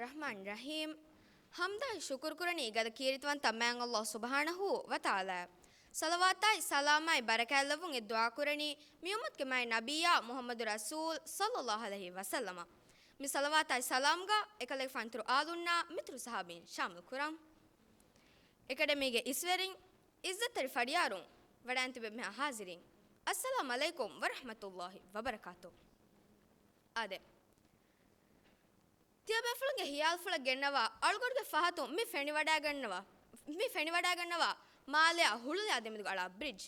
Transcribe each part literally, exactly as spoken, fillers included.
ރަޙްމާން ރަޙީމް. ޙަމްދާއި ޝުކުރު ކުރަނީ ގަދަ ކީރިތިވަންތަ މާތް ﷲ ސުބްޙާނަހޫ ވަތަޢާލާއަށް. ޞަލަވާތާއި ސަލާމާއި ބަރަކާތްލައްވަން އެ ދުޢާ ކުރަނީ މި އުއްމަތުގެ މާތް ނަބިއްޔާ މުޙައްމަދު ރަސޫލް ޞައްލައްލާހު ޢަލައިހި ވަސައްލަމަށް. މި ޞަލަވާތާއި ސަލާމްގަ އެކަލޭގެފާނު އިތުރު އާލުންނާ މިތުރު ޞަޙާބީން ޝާމިލް ކުރަން. އެކަޑަމީގެ އިސްވެރިން، އިއްޒަތްތެރި ފަޑިޔާރުން، ވަޑައިން ތިބެ މިހާ ޙާޟިރީން، އައްސަލާމް ޢަލައިކުމް ވަރަޙްމަތުﷲ ވަބަރަކާތު. އާދެ. ތިޔަބޭފުޅުންގެ ހިޔާލުފުޅަށް ގެންނަވާ، އަޅުގަނޑުގެ ފަހަތުން މި ފެނިވަޑައިގަންނަވާ، މި ފެނިވަޑައިގަންނަވާ މާލެއާ ހުޅުލެއާ ދެމެދުގަ އަޅާ ބްރިޖް.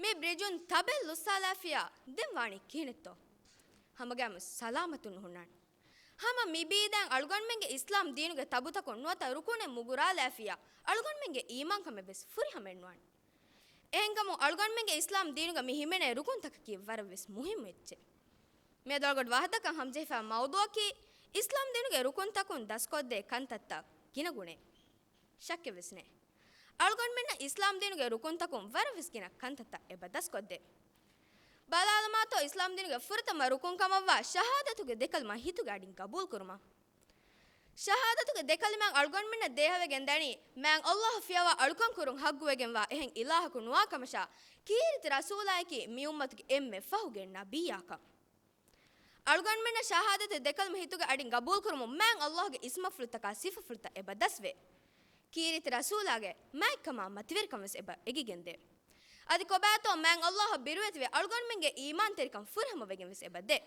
މި ބްރިޖުން ތަބެއް ލުއްސާލާފިޔާ ދެން ވާނީ ކިހިނެއްތޯ؟ ހަމަގައިމު ސަލާމަތުން ނުހުންނާނެ. ހަމަ މިބީދައިން އަޅުގަނޑުމެންގެ އިސްލާމް ދީނުގެ ތަބުތަކުން ނުވަތަ ރުކުނެއް މުގުރާލާފިޔާ، އަޅުގަނޑުމެންގެ އީމާންކަމެއް ވެސް ފުރިހަމައެއް ނުވާނެ. އެހެންކަމުން އަޅުގަނޑުމެންގެ އިސްލާމް ދީނުގަ މި ހިމެނޭ ރުކުންތަކަކީ ވަރަށް ވެސް މުހިއްމު އެއްޗެއް. މިއަދު އަޅުގަނޑު ވާހަކަދައްކަން ހަމަޖެހިފާ މައުޟޫޢަކީ، އިސްލާމް ދީނުގެ ރުކުންތަކުން ދަސްކޮށްދޭ ކަންތައްތައް ގިނަ ގުނޭ. ޝައްކެއް ވެސް ނެތް. އަޅުގަނޑުމެންނަށް އިސްލާމް ދީނުގެ ރުކުންތަކުން ވަރަށް ވެސް ގިނަ ކަންތައްތައް އެބަ ދަސްކޮށްދޭ. ބަލާލަމާތޯ، އިސްލާމް ދީނުގެ ފުރަތަމަ ރުކުން ކަމަށްވާ ޝަހާދަތުގެ ދެކަލިމަ ހިތުގެ އަޑިން ގަބޫލު ކުރުމަށް. ޝަހާދަތުގެ ދެކަލިމަ އަޅުގަނޑުމެންނަށް ދޭހަވެގެން ދަނީ، މާތް ﷲ ފިޔަވާ އަޅުކަން ކުރުން ޙައްޤުވެގެންވާ އެހެން އިލާހަކު ނުވާ ކަމަށާ، ކީރިތި ރަސޫލާއެކީ މި އުއްމަތުގެ އެންމެ ފަހުގެ ނަބިއްޔާކަން. އަޅުގަނޑުމެންނަށް ޝަހާދަތު ދެކަލިމަ ހިތުގެ އަޑިން ގަބޫލުކުރުމުން މާތް ﷲ ގެ އިސްމުފުޅުތަކާ ސިފަފުޅުތައް އެބަ ދަސްވޭ. ކީރިތި ރަސޫލާގެ މާތްކަމާ މަތިވެރިކަން ވެސް އެބަ އެގިގެންދޭ. އަދި ކޮބާތޯ މާތް ﷲ އަށް ބިރުވެތިވެ އަޅުގަނޑުމެންގެ އީމާންތެރިކަން ފުރިހަމަވެގެން ވެސް އެބަ ދޭ.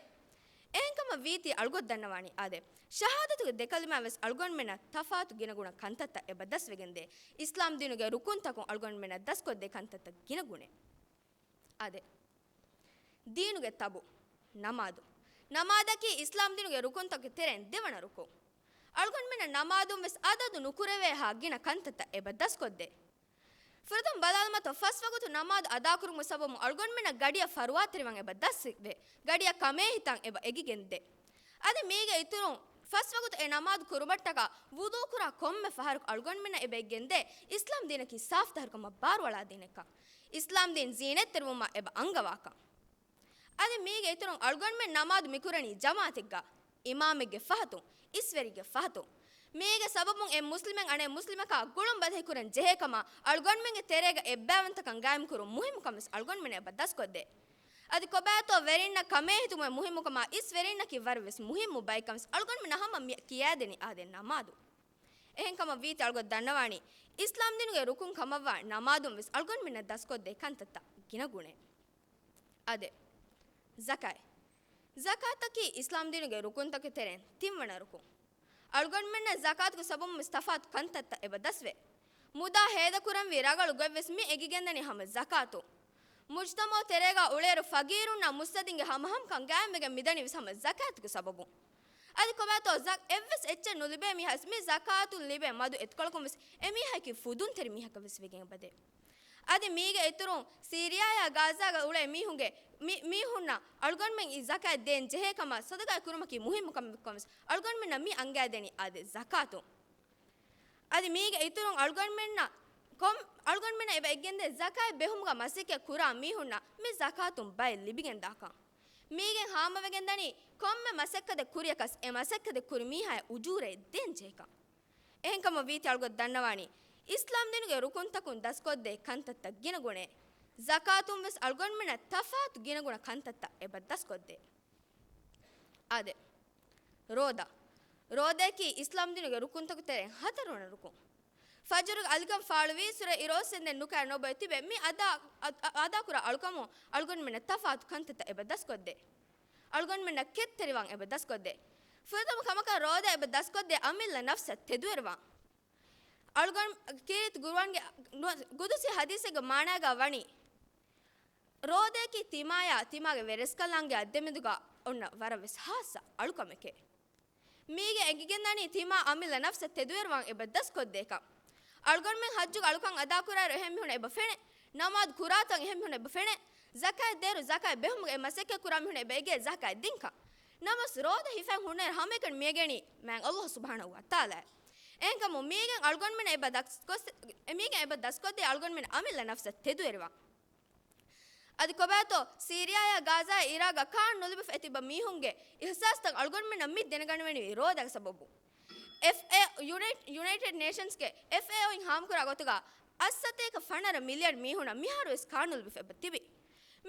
އެހެންކަމަށް ވީތީ އަޅުގަނޑު ދަންނަވާނީ އާދެ، ޝަހާދަތުގެ ދެކަލިމާ ވެސް އަޅުގަނޑުމެންނަށް ތަފާތު ގިނަގުނަ ކަންތައްތައް އެބަ ދަސްވެގެންދޭ. އިސްލާމް ދީނުގެ ރުކުންތަކުން އަޅުގަނޑުމެންނަށް ދަސްކޮށްދޭ ކަންތައްތައް ގިނަގުނޭ. އާދެ. ދީނުގެ ތަބު، ނަމާދު. ނަމާދަކީ އިސްލާމް ދީނުގެ ރުކުންތަކުގެ ތެރެއިން ދެވަނަ ރުކުން. އަޅުގަނޑުމެންނަށް ނަމާދުން ވެސް އަދަދު ނުކުރެވޭހާ ގިނަ ކަންތައްތައް އެބަ ދަސްކޮށްދޭ. ފުރަތަމަ ބަލާލަމާތޯ، ފަސް ވަގުތު ނަމާދު އަދާކުރުމުގެ ސަބަބުން އަޅުގަނޑުމެންނަށް ގަޑިއަށް ފަރުވާތެރިވާން އެބަ ދަސްވޭ. ގަޑިއަށް ކަމޭހިތައް އެބަ އެގިގެންދޭ. އަދި މީގެ އިތުރުން ފަސް ވަގުތު އެ ނަމާދު ކުރުމަށްޓަކާ ވުޟޫ ކުރާ ކޮންމެ ފަހަރަކު އަޅުގަނޑުމެންނަށް އެބަ އެގެންދޭ އިސްލާމް ދީނަކީ ސާފުތަހަރުކަމަށް ބާރުއަޅާ ދީނެއްކަން، އިސްލާމް ދީން ޒީނަތްތެރިވުމަށް އެބަ އަންގަވާކަން. އަދި މީގެ އިތުރުން އަޅުގަނޑުމެން ނަމާދު މިކުރަނީ ޖަމާޢަތެއްގަ، އިމާމެއްގެ ފަހަތުން، އިސްވެރިގެ ފަހަތުން. މީގެ ސަބަބުން އެއް މުސްލިމެއް އަނެއް މުސްލިމަކާ ގުޅުން ބަދަހިކުރަން ޖެހޭކަމަށް އަޅުގަނޑުމެންގެ ތެރޭގަ އެއްބައިވަންތަކަން ގާއިމްކުރުން މުހިއްމުކަން ވެސް އަޅުގަނޑުމެން އެބަ ދަސްކޮށްދޭ. އަދި ކޮބާތޯ ވެރިންނަށް ކަމޭހިތުމުގެ މުހިއްމުކަމާ އިސްވެރިންނަކީ ވަރަށް ވެސް މުހިއްމު ބައެއްކަން ވެސް އަޅުގަނޑުމެންނަށް ހަމަ މި ކިޔާދެނީ އާދެ ނަމާދު. އެހެންކަމަށް ވީތި އަޅުގަނޑު ދަންނަވާނީ، އިސްލާމް ދީނުގެ ރުކުން ކަމަށްވާ ނަމާދުން ވެސް އަޅުގަނޑުމެންނަށް ދަސްކޮށްދޭ ކަންތައްތައް ގިނަގުނޭ. އާދެ، ޒަކާތް. ޒަކާތަކީ އިސްލާމް ދީނުގެ ރުކުންތަކުގެ ތެރެއިން ތިންވަނަ ރުކުން. އަޅުގަނޑުމެންނަށް ޒަކާތުގެ ސަބަބުން ވެސް ތަފާތު ކަންތައްތައް އެބަ ދަސްވޭ. މުދާ ހޭދަކުރަންވީ ރަނގަޅު ގޮތް ވެސް މި އެގިގެންދަނީ ހަމަ ޒަކާތުން. މުޖްތަމަޢު ތެރޭގަ އުޅޭއިރު ފަގީރުންނާ މުއްސަދިންގެ ހަމަހަމަކަން ގާއިމްވެގެން މިދަނީ ވެސް ހަމަ ޒަކާތުގެ ސަބަބުން. އަދި ކޮބާތޯ ޒަ-، އެއްވެސް އެއްޗެއް ނުލިބޭ މީހާ ވެސް މި ޒަކާތުން ލިބޭ މަދު އެތިކޮޅަކުން ވެސް އެމީހާއަކީ ފުދުންތެރި މީހަކަށް ވެސް ވެގެން އެބަދޭ. އަދި މީގެ އިތުރުން ސީރިޔާއާ ގާޒާގަ އުޅޭ މީހުންގެ މި-، މީހުންނަށް އަޅުގަނޑުމެން އި ޒަކާތް ދޭން ޖެހޭ ކަމަށް ޞަދަޤާތް ކުރުމަކީ މުހިއްމު ކަމެއްކަން ވެސް އަޅުގަނޑުމެންނަށް މި އަންގައިދެނީ އާދެ ޒަކާތުން. އަދި މީގެ އިތުރުން އަޅުގަނޑުމެންނަށް ކޮން-، އަޅުގަނޑުމެންނަށް އެބަ އެއްގެންދޭ ޒަކާތް ބެހުމުގަ މަސައްކަތް ކުރާ މީހުންނަށް މި ޒަކާތުން ބައެއް ލިބިގެންދާކަން. މީގެން ހާމަވެގެންދަނީ ކޮންމެ މަސައްކަތެއް ކުރިޔަކަސް އެ މަސައްކަތެއް ކުރި މީހާއަށް އުޖޫރައެއް ދޭން ޖެހޭކަން. އެހެންކަމަށް ވީތި އަޅުގަނޑު ދަންނަވާނީ، އިސްލާމް ދީނުގެ ރުކުންތަކުން ދަސްކޮށްދޭ ކަންތައްތައް ގިނަގުނޭ. ޒަކާތުން ވެސް އަޅުގަނޑުމެންނަށް ތަފާތު ގިނަގުނަ ކަންތައްތައް އެބަ ދަސްކޮށްދޭ. އާދެ، ރޯދަ. ރޯދައަކީ އިސްލާމް ދީނުގެ ރުކުންތަކުގެ ތެރެއިން ހަތަރުވަނަ ރުކުން. ފަޖުރުގެ އަލިކަން ފާޅުވީއިރު އިރުއޮއްސެންދެން ނުކައި ނޮބޮއެ ތިބެ މި އަދާ، އަ-، އަ-، އަދާކުރާ އަޅުކަމުން އަޅުގަނޑުމެންނަށް ތަފާތު ކަންތައްތައް އެބަ ދަސްކޮށްދޭ. އަޅުގަނޑުމެންނަށް ކެތްތެރިވާން އެބަ ދަސްކޮށްދޭ. ފުރަތަމަ ކަމަކަށް ރޯދަ އެބަ ދަސްކޮށްދޭ އަމިއްލަ ނަފްސަށް ތެދުވެރިވާން. އަޅުގަނޑު ކީރިތި ގުރުއާންގެ ގުދުސީ ޙަދީޘެއްގެ މާނައިގަ ވަނީ، ރޯދައަކީ ތިމާޔާ ތިމާގެ ވެރިރަސްކަލާނގެ އަތްދެމެދުގަ އޮންނަ ވަރަށް ވެސް ޚާއްޞަ އަޅުކަމެކޭ. މީގެ އެނގިގެންދަނީ ތިމާ އަމިއްލަ ނަފްސަށް ތެދުވެރިވާން އެބަ ދަސްކޮށްދޭކަން. އަޅުގަނޑުމެން ޙައްޖުގަ އަޅުކަން އަދާކުރާއިރު އެހެން މީހުންނަށް އެބަ ފެނޭ. ނަމާދު ކުރާތަން އެހެން މީހުންނަށް އެބަ ފެނޭ. ޒަކާތް ދޭއިރު ޒަކާތް ބެހުމުގެ އެ މަސައްކަތް ކުރާ މީހުންނަށް އެބަ އެގޭ ޒަކާތް ދިންކަން. ނަމަވެސް ރޯދަ ހިފައިން ހުންނައިރު ހަމައެކަނި މިއެގެނީ މާތް ﷲ ސުބްޙާނަހޫ ވަތަޢާލާއަށް. އެހެންކަމުން މީގެން އަޅުގަނޑުމެންނަށް އެބަ ދަސްކޮށް-، މީގެން އެބަ ދަސްކޮށްދޭ އަޅުގަނޑުމެން އަމިއްލަ ނަފްސަށް ތެދުވެރިވާން. އަދި ކޮބާތޯ ސީރިޔާއާ ގާޒާއާ އިރާގަށް ކާން ނުލިބިފަ އެތިބަ މީހުންގެ އިޙްސާސްތައް އަޅުގަނޑުމެންނަށް މި ދެނެގަނެވެނީ ރޯދަގެ ސަބަބުން. އެފްއޭ، ޔުނައިޓް، ޔުނައިޓެޑް ނޭޝަންސްގެ އެފްއޭއޯއިން ހާމަކުރާ ގޮތުގަ އަށްސަތޭކަ ފަނަރަ މިލިއަން މީހުނަށް މިހާރުވެސް ކާނުލިބިފަ އެބަ ތިބި.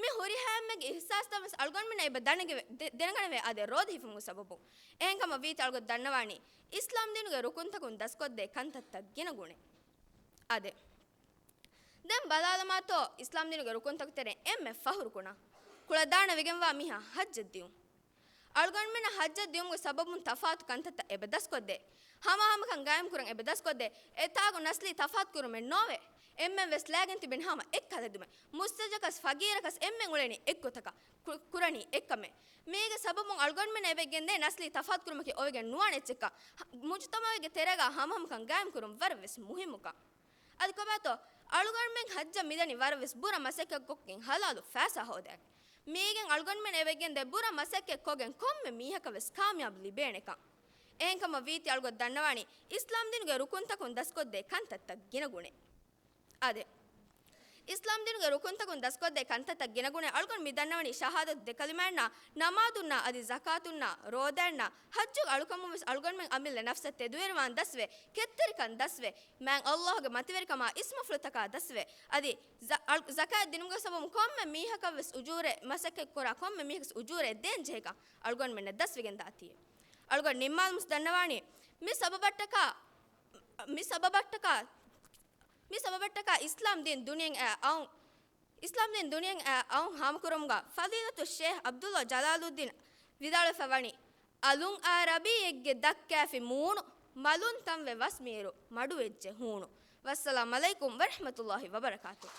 މި ހުރިހާ އެންމެގެ އިހްސާސްތައް ވެސް އަޅުގަނޑުމެންނަށް އެބަ ދަނެގެ-، ދެ-، ދެނެގަނެވޭ އާދެ ރޯދަ ހިފުމުގެ ސަބަބުން. އެހެންކަމަށް ވީތި އަޅުގަނޑު ދަންނަވާނީ އިސްލާމް ދީނުގެ ރުކުންތަކުން ދަސްކޮށްދޭ ކަންތައްތައް ގިނަ ގުނޭ. އާދެ. ދެން ބަލާލަމާތޯ، އިސްލާމް ދީނުގެ ރުކުންތަކު ތެރެއިން އެންމެ ފަހުރު ކުނާ، ކުޅަދާނަ ވެގެންވާ މީހާ ހައްޖަށް ދިޔުން. އަޅުގަނޑުމެންނަށް ހައްޖަށް ދިޔުމުގެ ސަބަބުން ތަފާތު ކަންތައްތައް އެބަ ދަސްކޮށްދޭ. ހަމަހަމަކަން ގާއިމްކުރަން އެބަ ދަސްކޮށްދޭ. އެތާގު ނަސްލީ ތަފާތުކުރުމެއް ނޯވޭ. އެންމެން ވެސް ލައިގެން ތިބެން ހަމަ އެއްކަލަ ދުމެ. މުސްތަޖަކަސް ފަގީރަކަސް އެންމެން އުޅެނީ އެއްގޮތަކަށް. ކު-، ކުރަނީ އެއްކަމެއް. މީގެ ސަބަބުން އަޅުގަނޑުމެން އެބަ ގެންދޭ ނަސްލީ ތަފާތުކުރުމަކީ އޮވެގެން ނުވާނެ އެއްޗެއްކަން. ހަ-، މުޖުތަމަޢުގެ ތެރޭގަ ހަމަހަމަކަން ގާއިމްކުރުން ވަރަށް ވެސް މުހިއްމުކަން. އަދި ކޮބާތޯ، އަޅުގަނޑުމެން ހައްޖަށް މިދަނީ ވަރަށް ވެސް ބުރަ މަސައްކަތްކޮށްގެން ހަލާލު ފައިސާ ހޯދަން. މީގެން އަޅުގަނޑުމެން އެބަ ގެންދޭ ބުރަ މަސައްކަތްކޮށްގެން ކޮންމެ މީހަކަށް ވެސް ކާމިޔާބު ލިބޭނެކަން. އެހެންކަމަށް ވީތި އަޅުގަނޑު ދަންނަވާނީ އިސްލާމް ދީނުގެ ރުކުންތަކުން ދަސްކޮށްދޭ ކަންތައްތައް ގިނަ ގުނޭ. އާދެ. އިސްލާމް ދީނުގެ ރުކުންތަކުން ދަސްކޮށްދޭ ކަންތައްތައް ގިނަގުނޭ. އަޅުގަނޑު މި ދަންނަވަނީ ޝަހާދަތު ދެ ކަލިމާއަންނާ، ނަމާދުންނާ އަދި ޒަކާތުންނާ، ރޯދައަންނާ، ޙައްޖުގެ އަޅުކަމުން ވެސް އަޅުގަނޑުމެން އަމިއްލަ ނަފްސަށް ތެދުވެރިވާން ދަސްވެ، ކެތްތެރިކަން ދަސްވެ، މާތް ﷲ ގެ މަތިވެރިކަމާ އިސްމުފުޅުތަކާ ދަސްވެ، އަދި ޒަ-، އަޅު-، ޒަކާތް ދިނުމުގެ ސަބަބުން ކޮންމެ މީހަކަށް ވެސް އުޖޫރަ، މަސައްކަތް ކުރާ ކޮންމެ މީހަކަސް އުޖޫރައެއް ދޭން ޖެހޭކަން އަޅުގަނޑުމެންނަށް ދަސްވެގެން ދާތީ. އަޅުގަނޑު ނިންމާލުމުސް ދަންނަވާނީ މި ސަބަބަށްޓަކާ، މި ސަބަބަށްޓަކާ މި ސަބަބަށްޓަކާ އިސްލާމް ދީން ދުނިޔެއަށް އައުން، އިސްލާމް ދީން ދުނިޔެއަށް އައުން ހާމަކުރުމުގަ ފަޟީލަތު ޝޭޚް ޢަބްދުﷲ ޖަލާލުއްދީން ވިދާޅުވެފަ ވަނީ، އަލުން އާ ރަބީޢެއްގެ ދައްކާފި މޫނު، މަލުން ތަންވެ ވަސްމީރު މަޑުވެއްޖެ ހޫނު. ވައްސަލާމް ޢަލައިކުމް ވަރަޙްމަތުﷲ ވަބަރަކާތުހު.